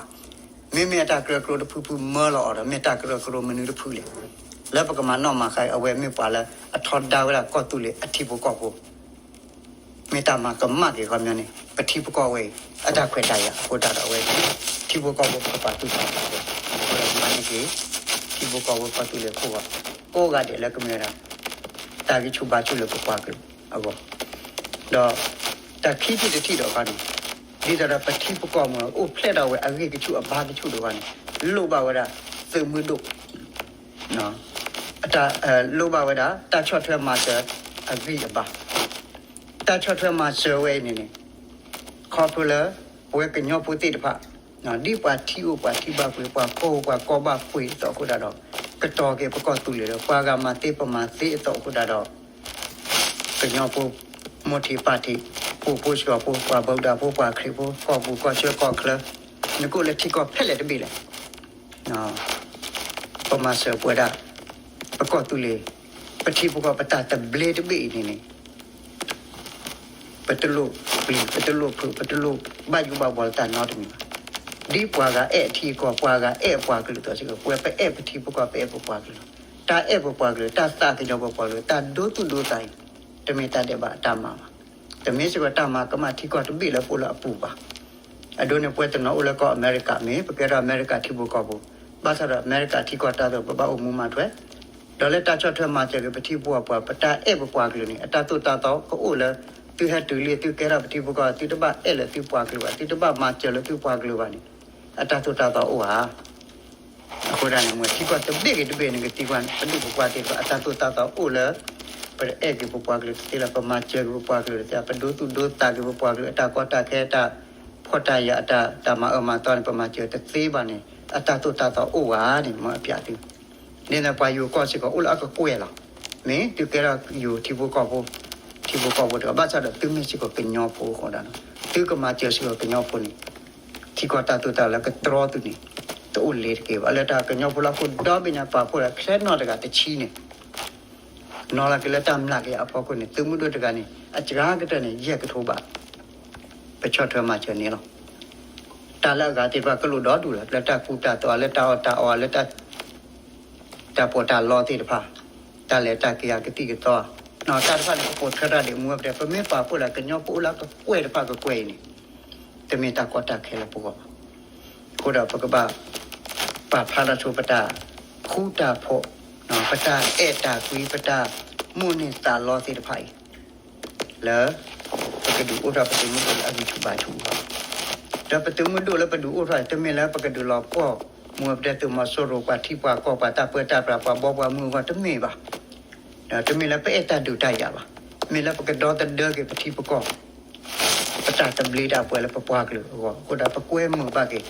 မ့မ့ၢ်အတၢ်ကရၢကရိတဖုဖုမၢလီၤအီၤဒီး မ့ၢ်တၢ်ကရၢကရိမနုၤတဖုလဲၣ်. လၢပကမၤနီၣ်မၤဃါအံၤ အဝဲမ့ၢ်ပှၤလၢအထီဒါဝဲဒၣ်ကီၢ်သူလ့ၤအထံဖိကီၢ်ဖိ မ့ၢ်တၢ်မၤကမၣ်က့ၤခီပညီန့ၣ် ပထံပကီၢ်ဝဲအံၤ အတၢ်ခွဲးတၢ်ယာ်အဃိတၢ်ဒီးအဝဲ ထံဖိကီၢ်ဖိပကပာ်သူၣ်ပာ်သးဝဲ မၤန့ၢ်က့ၤ ထံဖိကီၢ်ဖိကီၢ်သူလ့ၤခိၣ်ဂီၤ ကိးဂၤဒဲးလၢကမ့ၢ်ဝဲဒၣ် တၢ်ဂံၢ်ဆူၣ်ဘါဆူၣ်လၢပပှၤကလုာ်အဂီၢ် ဒီး တၢ်ခံထံၣ်တထံၣ်ဒီးခီန့ၣ် ဒ်သိးဒီးပထံပကီၢ်မ့ၢ်အိၣ်ဖျဲၣ်ထီၣ်ဝဲအဂံၢ်ကဆူၣ်အဘါကဆူၣ်ဒီးခီန့ၣ် လိၣ်ဘၣ်ဝဲဒၣ် သုးမုၢ်ဒိၣ် တၢ် လိၣ်ဘၣ်ဝဲဒၣ် တၢ်ဆီၣ်ထွဲမၤစၢၤအဂံၢ်အဘါ, တၢ်ဆီၣ်ထွဲမၤစၢၤဝဲအံၤန့ၣ်န့ၣ် ခီဖျိလၢ ပဝဲကညီဖိသ့ၣ်တဖၣ် ဒ်ပှၤထံအိၣ်ပှၤထံဘၣ်ပှ့ၤ ပှၤကီၢ်အိၣ်ပှၤကီၢ်ဘၣ်ပှ့ၤအသိးအဃိတၢ်ဒီး ကတီၤက့ၤပကီၢ်သူလ့ၤဒီး ပှၤဂၤမၤသ့ပမၤသ့အသိးအဃိတၢ်ဒီး ကညီဖိ မိၢ်ထံးပၢ်ထံး ဖိဖိဆှီဖိ ပှၤဗုဒ္ဓဖိ ပှၤခရံာ်ဖိ ကီၢ်ပူၤကီၢ်ဆၢကီၢ်ချၢ နကအိၣ်လၢထံကီၢ်ဖဲလဲၣ်တဘ့ၣ်လဲၣ် ပမၤစၢၤပဝဲဒၣ် ပကီၢ်သူလ့ၤ ပထံပကီၢ်ပတၢ်သဘျ့တဘ့ၣ်အံၤန့ၣ်န့ၣ် ပတလိၣ်ပျံၤ ပတလိၣ်ဖုး ပတလိၣ်ဘၣ်ယိၣ်ဘၣ်ဘှီလၢတၢ်နီတမံၤဘၣ်. ဒ်ပှၤဂၤအဲၣ်အထံအကီၢ် ပှၤဂၤအဲၣ်ပှၤကလုာ်အသိးစ့ၢ်ကီး ပဝဲပအဲၣ်ပထံပကီၢ် ပအဲၣ်ပပှၤကလုာ်လီၤ. တၢ်အဲၣ်ပပှၤကလုာ် တၢ်သးကညီၤပပှၤကလုာ် တၢ်ဒိသူၣ်ဒိသးအံၤ တမ့ၢ်တၢ်ဒဲးဘးအတၢ်မၤဘၣ်. တမ့ၢ်စ့ၢ်ကီးတၢ်မၤကမၣ်ထံကီၢ်တဘ့ၣ်လၢပအိၣ်လၢအပူၤဘၣ်. အဒိန့ၣ် ပဝဲတနီၤအိၣ်လၢကီၢ်အမဲရကၤမ့ၢ် ပကဲထီၣ်အမဲရကၤထံဖိကီၢ်ဖိ ဘၣ်ဆၣ်ဒီးအမဲရကၤထံကီၢ်တၢ်သိး ပဘၣ်အိၣ်မူမၤထွဲ ဒီးလၢတၢ်ဆီၣ်ထွဲမၤစၢၤက့ၤပထံပှၤပှၤ ပတၢ်အဲၣ်ပပှၤကလုာ်န့ၣ် အတၢ်သိၣ်တၢ်သီကအိၣ်လၢ သုဟဲတုၤလံ သုကဲထီၣ်ပထံဖိကီၢ် သုတဘၣ်အဲၣ်လၢသုပှၤကလုာ်ဘၣ်, သုတဘၣ်မၤစၢၤလၢသုပှၤကလုာ်ဘၣ်န့ၣ် အတၢ်သိၣ်တၢ်သီအိၣ်ဧါ. အဃိဒၣ်န့ၣ် မ့ၢ်ထံကီၢ်တဘ့ၣ်ဂ့ၤတဘ့ၣ်န့ၣ် ကသံကွၢ် ပဒိၣ်ပပှၢ်သ့ၣ်တဖၣ် အတၢ်သိၣ်တၢ်သီအိၣ်လၢ ပအဲၣ်က့ၤပပှၤကလုာ်တသ့လၢၤ, ပမၤစၢၤက့ၤပပှၤကလုာ်တသ့, ပဒိသူၣ်ဒိသးက့ၤပပှၤကလုာ် အတၢ်ကီတၢ်ခဲ တၢ်ဖှီၣ်တၢ်ယာ် အတၢ် တၢ်မၤအၢမၤသီန့ၣ် ပမၤစၢၤတသ့ဘၣ်န့ၣ် အတၢ်သိၣ်တၢ်သီအိၣ်ဧါန့ၣ် မ့ၢ်အပျးသု ဒ်န့ၣ်ပှၤယိၤကီၢ်စ့ၢ်ကီးအိၣ်လၢအကကွဲၢ်လီၤ. မ့ၢ်သုကဲထီၣ်ယိၤထံဖိကီၢ်ဖိ, ထံဖိကီၢ်ဖိတဂၤ ဘၣ်ဆၣ်ဒီးသုမ့ၢ်စ့ၢ်ကီးကညီဖိအဃိဒီး သုကမၤစၢၤစ့ၢ်ကီးကညီဖိန့ၣ် ထံကီၢ်တၢ်သိၣ်တၢ်သီလၢကတြီသုန့ၣ် တအိၣ်လ့ၤတက့ၢ်ဘၣ်. လၢတၢ်ကညီဖိလၢအခိၣ်ဒီဘ့ၣ်ညါ ပာ်ဖှိၣ်လၢချဲနီၢ်တဂၤတဆံန့ၣ် နီၤလီၤက့ၤလၢတၢ်မျးက့ၤအဖီခိၣ်န့ၣ် သုးမုၢ်ဒိၣ်တဂၤန့ၣ် အစှၤကတၢၢ်န့ၣ် ယဲၢ်ကထိဘး ပဆီၣ်ထွဲမၤစၢၤန့ၣ်လီၤ. တၢ်လၢအဂၤသ့ၣ်တဖၣ်ကလိၣ်ဒီဒူၣ်လီၤ. လၢတၢ်ကူတၢ်သိး လၢတၢ်အီၣ်တၢ်အီ လၢ တၢ်ပီးတၢ်လီသ့ၣ်တဖၣ်, တၢ်လဲၤတၢ်က့ၤအကသံၣ်ကသီ, တၢ်တဖၣ်န့ၣ် ကပိာ်ထွဲတၢ်ဒ်မူဝဲပတဲ, ပမ့ၢ်ပာ်ဖှိၣ်ဒီးကညီဖိအိၣ်လၢကကွဲၢ်တဖၣ်ကကွဲၢ်အံၤန့ၣ် တမ့ၢ်တၢ်ကီတၢ်ခဲလၢပဂီၢ်ဘၣ်. အဃိဒီးပကဘၣ် ပာ်ဖျါထီၣ်ဆိပတၢ်ဃူတၢ်ဖိး, ပတၢ်အဲၣ်တၢ်ကွံ ပတၢ်မိၣ်န့ၢ်သးလီသ့ၣ်တဖၣ်အံၤ လၢ ပကဒုးအိၣ်ထီၣ်ပသုးမုၢ်ဒိၣ်လၢအဂံၢ်ဆူၣ်ဘါဆူၣ်အဂီၢ်, ဒီးပသုးမုၢ်ဒိၣ်လၢပဒုးအိၣ်ထီၣ်န့ၣ် တမ့ၢ်လၢပကဒုးလီၤပှီၢ် မူဝဲပတဲသုးမီၤစိရိၤ ပှၤထံပှၤကီၢ် ပှၤတၢ်ပၢတၢ်ပြး ပှၤဘီပှၤမုၢ်အဂီၢ် တမ့ၢ်ဘၣ်. တမ့ၢ်လၢပအဲၣ်တၢ်ဒုးတၢ်ယၤဘၣ်. မ့ၢ်လၢပကဒီသဒၢက့ၤပထံပကီၢ် ပတၢ်သဘျ့တၢ်ပှဲၤလၢပပှၤကလုာ်အဂီၢ်, အဃိဒီးပကွဲမုာ်ဘၣ်က့ၤ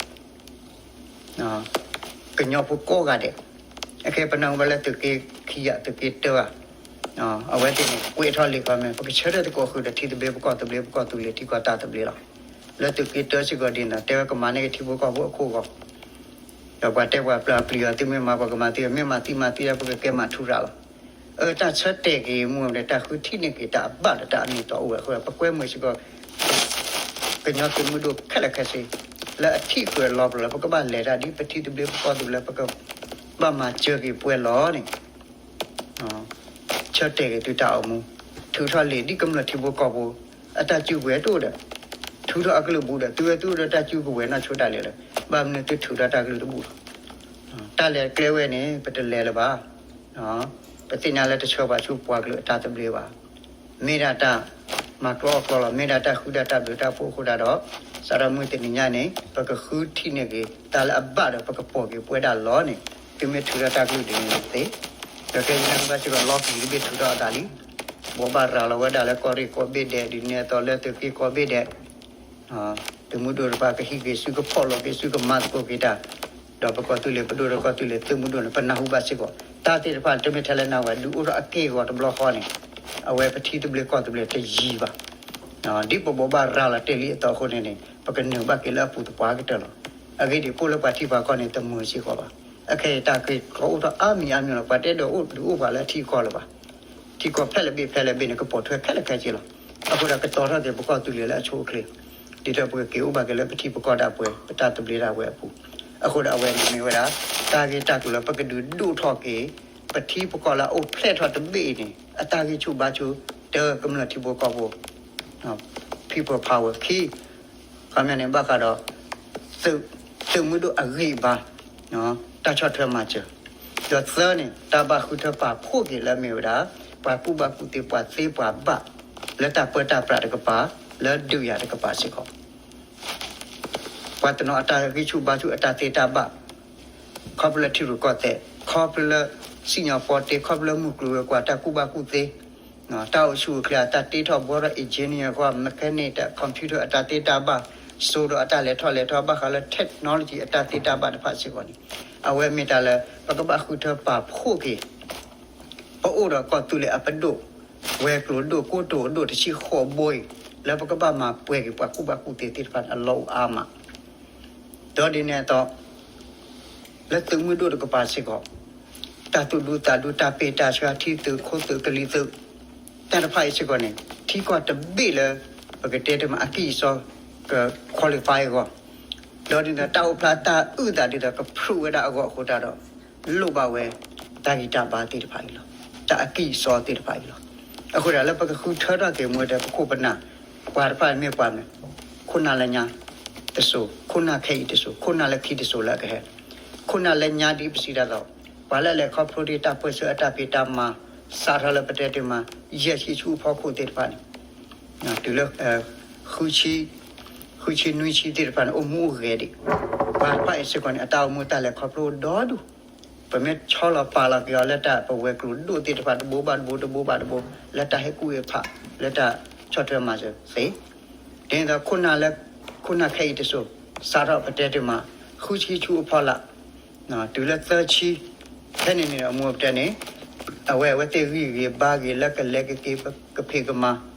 ကညီဖိကိးဂၤဒဲး, အခဲပနၢ်ဟူဘၣ်လၢသုးက့ခံဂၤ သုးက့တၢဂၤ, အဝဲသ့ၣ်န့ၣ် ကွဲးထီၣ်လံာ်ဃီမ့ၢ် ပကဆၢထၢၣ်သကိးဃုာ်ဒီးထံသဘျ့ပကီၢ်သဘျ့ ပကီၢ်သူလ့ၤထံကီၢ်တၢ်သဘျ့လီၤ. လၢသုးက့တၢစ့ၢ်ကီးဒ်န့ၣ် တဲဝဲကမၤန့ၢ်က့ၤထံဖိကီၢ်ဖိအခိၣ်အဂီၢ်, ဒီးပှၤတဲပှၤပျၢၤပျံၤအီၤ သုမ့ၢ်မၤပှၤကမၤသု, မ့ၢ်မၤသံမၤသံဒီး ပကကဲမၤထူရၤလီၤ. အတၢ်ဆၢတဲာ်က့ၤမူဝဲ တၢ်ဃုထံၣ်န့ၢ်က့ၤတၢ်အဘၣ်ဒီးတၢ်အမ့ၢ်အတီအိၣ်ဝဲအဃိ ပကွဲမုာ်စ့ၢ်ကီး ကညီသုးမုၢ်ဒိၣ်ခဲလၢာ်ခဲဆ့ လၢအထံၣ်ဃုာ်အလီၢ်ပလိာ်လၢ ပကဘၣ်လဲၤတၢ်ဒ်ပထံသဘျ့ပကီၢ်သဘျ့လၢ ပကဘၣ်မၤစၢၤက့ၤပှဲၤလီၤန့ၣ် ဆၢတဲာ်က့ၤသုတၢ်အိၣ်မူ, ထုးထီၣ်လံာ်ဒ်ကမျၢၢ်ထံဖိကီၢ်ဖိ အတၢ်စုကဝဲၤတအိၣ်ဒီး ထုးထီၣ်အကလုၢ်ပူၤဒီး သုဝဲသုအိၣ်ဒီးတၢ်စုကဝဲၤနီၢ်ဆိတၢ်လဲၤလၢ ဘၣ်မနုၤသုထုးထီၣ်တၢ်ကလုၢ်တဘူၣ်လီၤ. တၢ်လဲၤကျဲဝဲန့ၣ် ပတလဲၤလၢၤဘၣ်. ပသ့ၣ်ညါလၢတဆှၢပှၤဆူပှၤကလုာ်အတၢ်သဘျ့ဘၣ်. မ့ၢ်ဒၣ်တၢ်မၤကျီအီၣ်ကျီလီၤ, မ့ၢ်ဒၣ်တၢ်ဃုဒၣ်တၢ်ဘျုးတၢ်ဖှိၣ်အဃိဒၣ်ဒီး စးထီၣ်မုၢ်တနံၤညါန့ၣ် ပကဃုထံၣ်န့ၢ်က့ၤ တၢ်လၢအဘၣ်ဒီးပကပိာ်က့ၤပဝဲဒၣ်လီၤန့ၣ် သုမ့ၢ်ထုးထီၣ်တၢ်ကလုၢ်ဒ်န့ၣ်သ့ ဒီးခဲအံၤန့ၣ် ဘၣ်စ့ၢ်ကီးလီၤပျံၤတဘ့ၣ်ထုးထီၣ်အသးလံ. ဘိးဘၣ်ရၤလီၤဝဲဒၣ်လၢကီၢ်ရ့ၣ်ကိးဘ့ၣ်ဒဲး ဒ်န့ၣ်အသိးလၢသုးက့ကိးဘ့ၣ်ဒဲး သုးမုၢ်ဒိၣ်တဖၣ်ကဟံးက့ၤစု ကဖီၣ်လိာ်က့ၤစု ကမၤသကိးက့ၤတၢ်, ဒီးပကီၢ်သူလ့ၤပဒိၣ်ဒီးကီၢ်သူလ့ၤသုးမုၢ်ဒိၣ်န့ၣ် ပနၢ်ဟူဘၣ်စ့ၢ်ကီး တၢ်သ့ၣ်တဖၣ်တမ့ၢ်ထဲလဲၣ်နၢ်ဝဲ ဒုးအိၣ်ထီၣ်အက့ၢ်အဂီၤတဘျီဃီန့ၣ် အဝဲပထံသဘျ့ကီၢ်သဘျ့တယံၤဘၣ်. ဒ်ပဘိးဘၣ်ရၤလီၤတ့ၢ်လံအသိးအဃိန့ၣ်န့ၣ် ပကနုာ်ဘၣ်က့ၤလၢအပူၤသပှၢ်ကတၢၢ်လီၤ. အဂ့ၢ်ဒ်အံၤ ကိၣ်လၢပှၤထံပှၤကီၢ်န့ၣ် တမုာ်စ့ၢ်ကီးဘၣ်. အခဲအံၤတၢ်ဂ့ၢ်ကီအိၣ်ထီၣ်အါမံၤအါမံၤလီၤ. ပှၤတဲဒုးအိၣ်ဒုးအိၣ်ပှၤလၢအထံအကီၢ်လၢၤဘၣ်. ထံကီၢ်ဖဲလဲၣ်ဘ့ၣ်ဖဲလဲၣ်ဘ့ၣ်န့ၣ် ကပိာ်ထွဲခဲလၢာ်ခဲဆ့လီၤ. အဃိဒီးကတီၤထီၣ်က့ၤပကီၢ်သူလ့ၤလၢအဆိအချ့ ဒ်သိးပကက့ၤအိၣ်ဘၣ်က့ၤလၢပထံပကီၢ်ဒၣ်ပှဲၤ ပတၢ်သဘျ့ဒၣ်ပှဲၤအပူၤ. အဃိဒီးအဝဲန့ၣ်မ့ၢ်ဝဲဒၣ် တၢ်ဂ့ၢ်တၢ်ကျိၤလၢပကဒုးဒိၣ်ထီၣ်က့ၤ ပထံပကီၢ်လၢအအိၣ်ဖျဲၣ်ထီၣ်တဘ့ၣ်အံၤန့ၣ် အတၢ်ဂံၢ်ဆူၣ်ဘါဆူၣ် တကမျၢၢ်ထံဖိကီၢ်ဖိ People Power ခံ ခီပညီန့ၣ် ဘၣ်ဃးဒီး သုးမုၢ်ဒိၣ်အဂံၢ်အဘါ တၢ်ဆီၣ်ထွဲမၤစၢၤ, ဒီးသၢန့ၣ် တၢ်ဘၣ်ဃုထၢပာ်ဖှိၣ်က့ၤလၢအမ့ၢ်ဝဲဒၣ် ပှၤကူၣ်ဘၣ်ကူၣ်သ့ ပှၤသ့ပှၤဘၣ် လၢတၢ်ပၢတၢ်ပြးတကပၤ လၢဒုးယၤတကပၤစ့ၢ်ကီး ပှၤတနီၤအတၢ်ဂံၢ်ဆူၣ်ဘါဆူၣ်အတၢ်သ့တၢ်ဘၣ် ခီဖျိလၢထံရူၢ်ကီၢ်သဲး ခီဖျိလၢစံၣ်ညီၣ်ပီတ့ ခီဖျိလၢမုၢ်ကျိၤဝဲၤကွာ်တၢ်ကူၣ်ဘၣ်ကူၣ်သ့ တၢ်အိၣ်ဆူၣ်အိၣ်ချ့အတၢ်တ့ထီၣ်ဘှီထီၣ် engineer ဃီ mechanic တၢ် computer အတၢ်သ့တၢ်ဘၣ် စိဒီးအတၢ်လဲၤထီၣ်လဲၤထီ ဘၣ်ဃးလၢ technology အတၢ်သ့တၢ်ဘၣ်တဖၣ်စ့ၢ်ကီးန့ၣ် အဝဲမ့ၢ်တၢ်လၢ ပကဘၣ်ဃုထၢပာ်ဖှိၣ်က့ၤ ပအိၣ်ဒီးကီၢ်သူလ့ၤအပဒိၣ် ဝဲၤကျိၤဒိၣ်ကိတိာ်ဒိၣ်တဆံဃိးဘိအံၤ လၢပကဘၣ်မၤပှဲၤက့ၤပှၤကူၣ်ဘၣ်ကူၣ်သ့သ့ၣ်တဖၣ်န့ၣ် အလီၢ်အိၣ်အါမး ဒီးဒ်န့ၣ်အသိး လၢသုးမုၢ်ဒိၣ်တကပၤစ့ၢ်ကီး တၢ်သူၣ်ဒူသးဒူ တၢ်ပ့ၢ်တၢ်ဆှါ ထံသုးခိၣ်သုးကလံၤသုး တၢ်တဖၣ်အံၤစ့ၢ်ကီးန့ၣ် ထံကီၢ်တဘ့ၣ်လၢ ပကတဲတမံၤအကံၢ်အစီ က qualify အဂီၢ် ဒီးဒ်န့ၣ် တၢ်အိၣ်ဖျါတၢ်အုၣ်သးဒ်သိးကဖျိးဝဲဒၣ်အဂီၢ်အဃိတၢ်ဒီး လိၣ်ဘၣ်ဝဲ တၢ်ဂံၢ်တၢ်ဘါသ့ၣ်တဖၣ်အံၤလီၤ. တၢ်အကံၢ်အစီသ့ၣ်တဖၣ်အံၤလီၤ. အဃိဒီးလၢပကဃုထၢထီၣ်က့ၤမူဒီး ပခိၣ်ပနၢ် ပှၤတဖၣ်မ့ၢ်ပှၤမ့ၢ် ခိၣ်နၢ်လၢညါတစိၤ ခိၣ်နၢ်ခဲအံၤတစိၤ ခိၣ်နၢ်လၢခံတစိၤလၢအကဟဲ ခိၣ်နၢ်လၢညါဒ်ပစံးတၢ်သိး ပှၤလၢအလဲၤခီဖျိတ့ၢ်တၢ်ပၢဆှၢအတၢ်ဖံးတၢ်မၤ စးထီၣ်လၢပတဲတ့ၢ်မး ယဲၢ်ဆံဆူအဖီခိၣ်သ့ၣ်တဖၣ်န့ၣ် တုၤလၢ ဃုဆံ, ဃုဆံနွံဆံသ့ၣ်တဖၣ်န့ၣ် အိၣ်မူအိၣ်ဂဲၤဒံး, ပှၤတဖၣ်အံၤစ့ၢ်ကီးန့ၣ် အတၢ်အိၣ်မူတၢ်လဲၤခီဖျိဒီဒူၣ်, ပမ့ၢ်ဆီလီၤပာ်လီၤက့ၤအီၤလၢတၢ်ပဝဲၤကျိၤဒိၣ်သ့ၣ်တဖၣ် တဘိဘၣ်တဘိ တဘိဘၣ်တဘိ လၢတၢ်ဟ့ၣ်ကူၣ်ဟ့ၣ်ဖး လၢတၢ်ဆီၣ်ထွဲမၤစၢၤသ့, ဒ်သိးခိၣ်နၢ်လၢ ခိၣ်နၢ်ခဲအံၤတစိၤ စးထီၣ်ပတဲတ့ၢ်မး ဃုဆံဆူအဖီလာ် တုၤလၢသၢဆံ ခဲန့ၣ်န့ၣ်ဒီး အမူအပတဲန့ၣ် အဝဲအဝဲသ့ၣ်ဂံၢ်ဂ့ၤဘါဂ့ၤလၢကလဲၤကက့ၤ ကဖံးကမၤ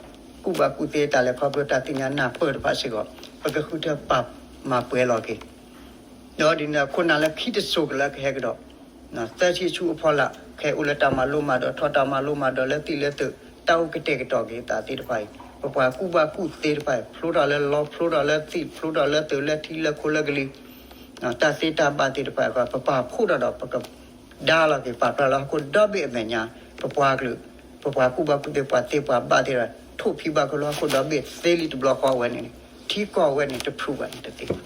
ကူၣ်ဘၣ်ကူၣ်သ့တၢ်လဲၤခီဖျိတၢ်သ့ၣ်ညါနၢ်ပၢၢ်တဖၣ်စ့ၢ်ကီး ပကဃုထၢပာ်မၤပှဲၤလီၤက့ၤ ဒီးဒ်န့ၣ်ဒီး ခိၣ်နၢ်လၢခံတစိၤကလၢကဟဲကဒီး သၢဆံဆူအဖီလာ် ခဲအိၣ်လၢတၢ်မၤလိမၤဒိး ထီၣ်တၢ်မၤလိမၤဒိးလၢသံၣ်လၢသုး တၢ်အိၣ်ကတဲာ်ကတီၤက့ၤသးသ့ၣ်တဖၣ်အံၤ ပပှၤကူၣ်ဘၣ်ကူၣ်သ့တဖၣ်အံၤ ဖျိထီၣ်လၢလီ ဖျိထီၣ်လၢသံၣ် ဖျိထီၣ်လၢသုးလၢထံလၢခိလၢကလံၤ တၢ်သ့တၢ်ဘၣ်သ့ၣ်တဖၣ်အံၤ ပပာ်ဖှိၣ်ထီၣ်ဒီး ပကဒါလီၤက့ၤပာ်ဖျါလၢဟီၣ်ခိၣ်ဒီဘ့ၣ်အမဲာ်ညါ ပပှၤကလုာ် ပပှၤကူၣ်ဘၣ်ကူၣ်သ့ ပှၤသ့ပှၤဘၣ်သ့ၣ်တဖၣ် ထိၣ်ဖံးဘၣ်ကလီဟီၣ်ခိၣ်ဒီဘ့ၣ်သ့လံတဘျီဃီဝဲန့ၣ်န့ၣ် ထံကီၢ်ဝဲန့ၣ်တဖုဘၣ်န့ၣ်တသ့ဘၣ်.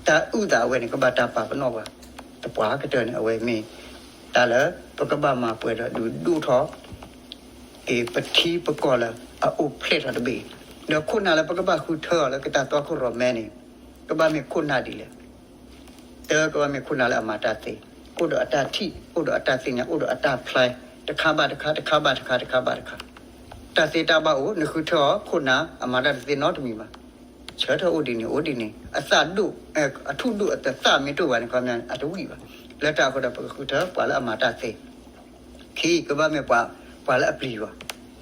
တၢ်အုၣ်သးဝဲန့ၣ် ကဘၣ်တၢ်ပာ်ပနီၣ်ပှၤ သပှၢ်ကတၢၢ်န့ၣ် အဝဲမ့ၢ် တၢ်လၢ ပကဘၣ်မၤပှဲၤဒီးဒုးဒိၣ်ထီၣ် အ့ ပထံပကီၢ်လၢအအိၣ်ဖျဲၣ်ထီၣ်တဘ့ၣ်အံၤ ဒီးခိၣ်နၢ်လၢပကဘၣ်ဃုထၢအီၤလၢကတၢ်သွၣ်ခိၣ်ရိၣ်မဲန့ၣ် ကဘၣ်မ့ၢ်ခိၣ်နၢ်ဒ်လဲၣ်. တၢ်ကဘၣ်မ့ၢ်ခိၣ်နၢ်လၢအမၤတၢ်သ့, အိၣ်ဒီးအတၢ်ထံၣ်, အိၣ်ဒီးအတၢ်သ့ၣ်ညါ, အိၣ်ဒီးအတၢ်ဖျါ, တခါဘၣ်တခါ, တခါဘၣ်တခါ, တခါဘၣ်တခါ, တၢ်သ့တၢ်ဘၣ်အိၣ်, နဃုထၢအီၤခိၣ်နၢ် အမၤတၢ်တသ့နီတမံၤဘၣ်. ဆၢထၢၣ်အိၣ်ဒ်န့ၣ် အိၣ်ဒ်န့ၣ်, အသးဒိၣ်, အထူၣ်ဒိၣ်အသးမ့ၢ်တအိၣ်ဘၣ်န့ၣ် ခီပညီအတဝံၣ်ဘၣ်. လၢတၢ်အဃိဒီး ပကဃုထၢပှၤလၢအမၤတၢ်သ့ ခံ, ကဘၣ်မ့ၢ်ပှၤ, ပှၤလၢအပျံၤယွၤ,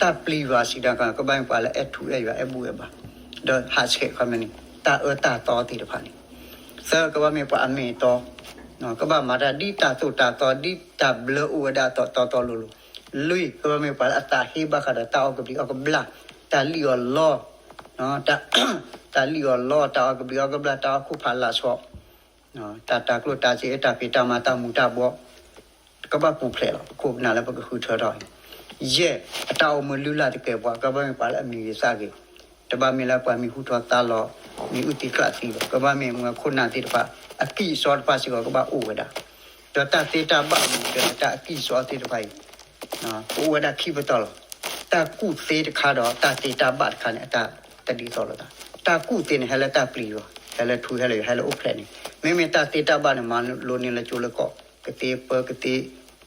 တၢ်ပျံၤယွၤစံးတၢ်ကီ ကဘၣ်မ့ၢ်ပှၤလၢအဲၣ်ထူအဲၣ်ယွၤ အဲၣ်ဘူၣ်အဲၣ်ဘါ, ဒီးဟးဆှဲးခီမ့ၢ်န့ၣ် တၢ်အၢတၢ်သီသ့ၣ်တဖၣ်န့ၣ်. သၢ, ကဘၣ်မ့ၢ်ပှၤအမ့ၢ်အတီ, ကဘၣ်မၤတၢ်ဒ်တၢ်သိၣ်တၢ်သီ ဒ်တၢ်ဘျၢအိၣ်ဝဲဒၣ်အသိးတီတီလိၤလိၤ. လွံၢ်, ကဘၣ်မ့ၢ်ပှၤလၢအသးဟ့ဘၣ်ဃးဒီးတၢ်အီၣ်ကဘျံးအီၣ်ကဘျၣ်, တၢ်လံၣ်အီၣ်လီ, တၢ်လံၣ်အီၣ်လီ, တၢ်အီၣ်ကဘျံးအီၣ်ကဘျၣ်, တၢ်အီၣ်ခိၣ်ဖးလာ်ဆီ, တၢ်တၤကျိၣ်တၤစ့, တၢ်ဖံးတၢ်မၤ, တၢ်မူၤတၢ်ဘှီး, ကဘၣ်ပူၤဖျဲးလီၤ. ခိၣ်နၢ်လၢပကဃုထၢထီၣ်အံၤ, ယဲၢ်, အတၢ်အိၣ်မူလုၢ်လၢ်သကဲးပဝး, ကဘၣ်မ့ၢ်ပှၤလၢအမံၤဂ့ၤသးဂ့ၤ, တဘၣ်မ့ၢ်လၢပှၤမံၤဟူထီၣ်သါလီၤ, မံၤအုၣ်သံကျၣ်သံဘၣ်. ကဘၣ်မ့ၢ်မူခိၣ်နၢ်သ့ၣ်တဖၣ် အကံၢ်အစီတဖၣ်စ့ၢ်ကီးကဘၣ်အိၣ်ဝဲဒၣ်. ဒီးတၢ်သ့တၢ်ဘၣ်အမူဒီးတၢ်အကံၢ်အစီသ့ၣ်တဖၣ်အံၤ ကအိၣ်ဝဲဒၣ်ခံပတီၢ်လီၤ. တၢ်ကူၣ်သ့တခါဒီးတၢ်သ့တၢ်ဘၣ်တခါန့ၣ် အတၢ်တဒ်သိးလိာ်သး. တၢ်ကူၣ်သ့န့ၣ် ဟဲလၢတၢ်ပျံၤယွၤ, ဟဲလၢထူဟဲလၢယွၤ, ဟဲလၢအိၣ်ဖျဲၣ်န့ၣ်. မ့မ့ၢ်တၢ်သ့တၢ်ဘၣ်န့ၣ် မၤလိန့ၢ်လၢကၠိလၢကီၢ်, ကသ့ပၢကသ့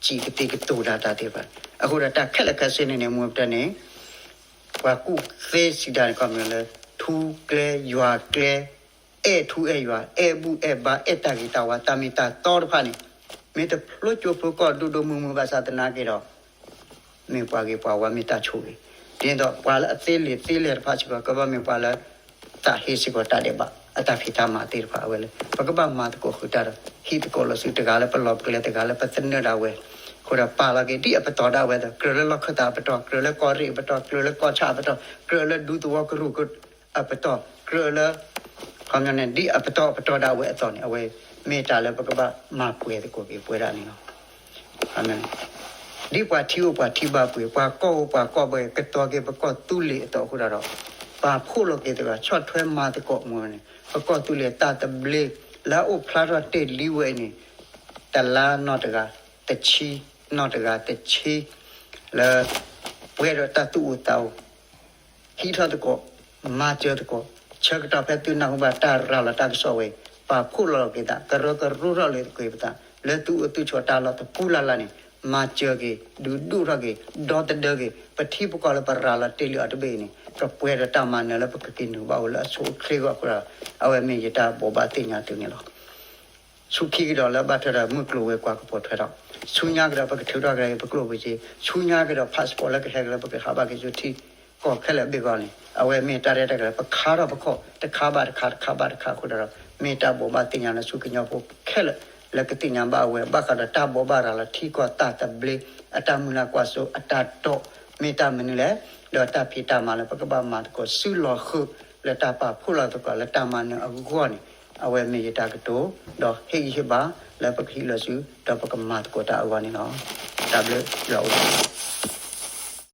စံး ကသ့ကတိၤတၢ်တၢ်သ့ၣ်တဖၣ်. အဃိဒီးတၢ်ခဲလၢာ်ခဲဆ့န့ၣ်န့ၣ် မူပတဲန့ၣ် ပှၤကူၣ်သ့စံးတၢ်န့ၣ် ခီမ့ၢ်လၢ ထူကျဲယွၤကျဲ, အဲၣ်ထူအဲၣ်ယွၤ, အဲၣ်ဘူၣ်အဲၣ်ဘါ, အဲၣ်တၢ်ဂ့ၤတၢ်ဝါ, တၢ်မ့ၢ်တၢ်တီတဖၣ်န့ၣ် မ့ၢ်တဖျိကၠိဖျိကီၢ်ဒိၣ်ဒိၣ်မုၢ်မုၢ်ဘၣ်ဆၣ်သနာ်က့ဒီး မ့ၢ်ပှၤဂ့ၤပှၤဝါ မ့ၢ်တၢ်ဆိၣ်ဂ့ၤ. ဒ်သိးပှၤလၢအသ့လံာ်သ့လဲၢ်တဖၣ်စ့ၢ်ကီး ကဘၣ်မ့ၢ်ပှၤလၢ သးဟ့စ့ၢ်ကီးတၢ်ဒဲးဘး အတၢ်ဖံးတၢ်မၤသ့ၣ်တဖၣ်အဝဲလၢ ပကဘၣ်မၤသကိးဃုာ်တၢ်ဒီး ဟံးသကိးလီၤဆူတဂၤလၢပလီၢ်ပကျဲ တဂၤလၢပသနၢၣ်ဒၣ်ဝဲ, အဃိဒီးပာ်လီၤက့ၤ ဒ်အပတီၢ်ဒၣ်ဝဲဒီး ကြၢးလၢလီၢ်ခၢၣ်သးအပတီၢ်, ကြၢးလၢကီၢ်ရ့ၣ်အပတီၢ်, ကြၢးလၢကီၢ်ဆၣ်အပတီၢ်, ကြၢးလၢဒူသဝီကရူၢ်အပတီၢ်, ကြၢးလၢ ခီပညီန့ၣ် ဒ်အပတီၢ်အပတီၢ်ဒၣ်ဝဲအသိးန့ၣ် အဝဲမ့ၢ်တၢ်လၢပကဘၣ်မၤပှဲၤသကိးက့ၤပဝဲဒၣ်န့ၣ်လီၤ. ဒ်ပှၤထံအိၣ်ပှၤထံဘၣ်ပှ့ၤ, ပှၤကီၢ်အိၣ်ပှၤကီၢ်ဘၣ်ပှ့ၤ, ကတီၤက့ၤပကီၢ်သူလ့ၤအသိးအဃိဒီး ပာ်ဖှိၣ်လီၤက့ၤသကိး ဆီၣ်ထွဲမၤသကိးမ့ၢ်န့ၣ် ပကီၢ်သူလ့ၤတၢ်သဘျ့ လၢအအိၣ်ဖျါထီၣ်တ့ၢ်လံဝဲအံၤန့ၣ် တလါနီၢ်တဂၤတဆံ, နီၢ်တဂၤတဆံ လၢ ပှဲၤဒီးတၢ်သူၣ်အိၣ်သးအိၣ် ဟံးထီၣ်သကိး, မၤစၢၤသကိး, ဆၢကတီၢ်ဖဲသုနၢ်ဟူဘၣ်တၢ်ရၤလီၤတၢ်ကစီၣ်ဝဲအံၤ ပာ်ဖှိၣ်လီၤက့ၤသး ကရၢကရိထီၣ်လၢသကိးပသး လၢသုအိၣ်သုဆိးတၢ်လီၢ်တပူၤလၢ်လၢ်န့ၣ် မၤစၢၤက့ၤ ဒုးဒိၣ်ထီၣ်က့ၤ ဒီသဒၢက့ၤ ပထံပကီၢ်လၢပရၤလီၤတ့ၢ်လံအီၤတဘ့ၣ်အံၤန့ၣ် ကပှဲၤဒီးတၢ်မၤနၢၤလၢပကက့ၤနုာ်ဘၣ်အိၣ်လၢအဆိအချ့အဂီၢ်အဃိဒီး အဝဲမ့ၢ်ယတၢ်ဘိးဘၣ်သ့ၣ်ညါသုန့ၣ်လီၤ. ဆူခံကဒီးလၢဘၣ်ထွဲဒီးမုၢ်ကျိၤဝဲၤကွာ်ကပိာ်ထွဲထီၣ်, ဆူညါကဒီးပကထုးထီၣ်ကဒီးပကျိၣ်ပစ့, ဆူညါကဒီး passport လၢကဟဲက့ၤလၢပကဟးဘၣ်က့ၤဆူထံကီၢ်ခဲလၢာ်အဘ့ၣ်အဂီၢ်န့ၣ် အဝဲမ့ၢ်တၢ်ရဲၣ်တၢ်ကျဲၤလၢပခါထီၣ်ပခီၣ် တခါဘၣ်တခါ တခါဘၣ်တခါအဃိဒီး မ့ၢ်တၢ်ဘိးဘၣ်သ့ၣ်ညါလၢဆူကညီဖိခဲလၢာ်လၢကသ့ၣ်ညါဘၣ်အဝဲ ဘၣ်ဃးဒီးတၢ်ဘိးဘၣ်ရၤလီၤထံကီၢ်တၢ်သဘျ့ အတၢ်မုၢ်လၢ်ကွၢ်စိအတၢ်တီ မ့ၢ်တၢ်မနုၤလဲၣ်, ဒီးတၢ်ဖံးတၢ်မၤလၢပကဘၣ်မၤသကိးစုလီၤဃုာ် လၢတၢ်ပာ်ဖှိၣ်လီၤသကိးလၢတၢ်မၤနၢၤအဂီၢ်န့ၣ် အဝဲမ့ၢ်ယတၢ်ကတိၤ ဒီးဟ့ၣ်ဂံၢ်ဟ့ၣ်ဘါလၢပကဟံးလီၤစု ဒီးပကမၤသကိးတၢ်အဂီၢ်န့ၣ်လီၤ. တၢ်ဘျုးယွၤအိၣ်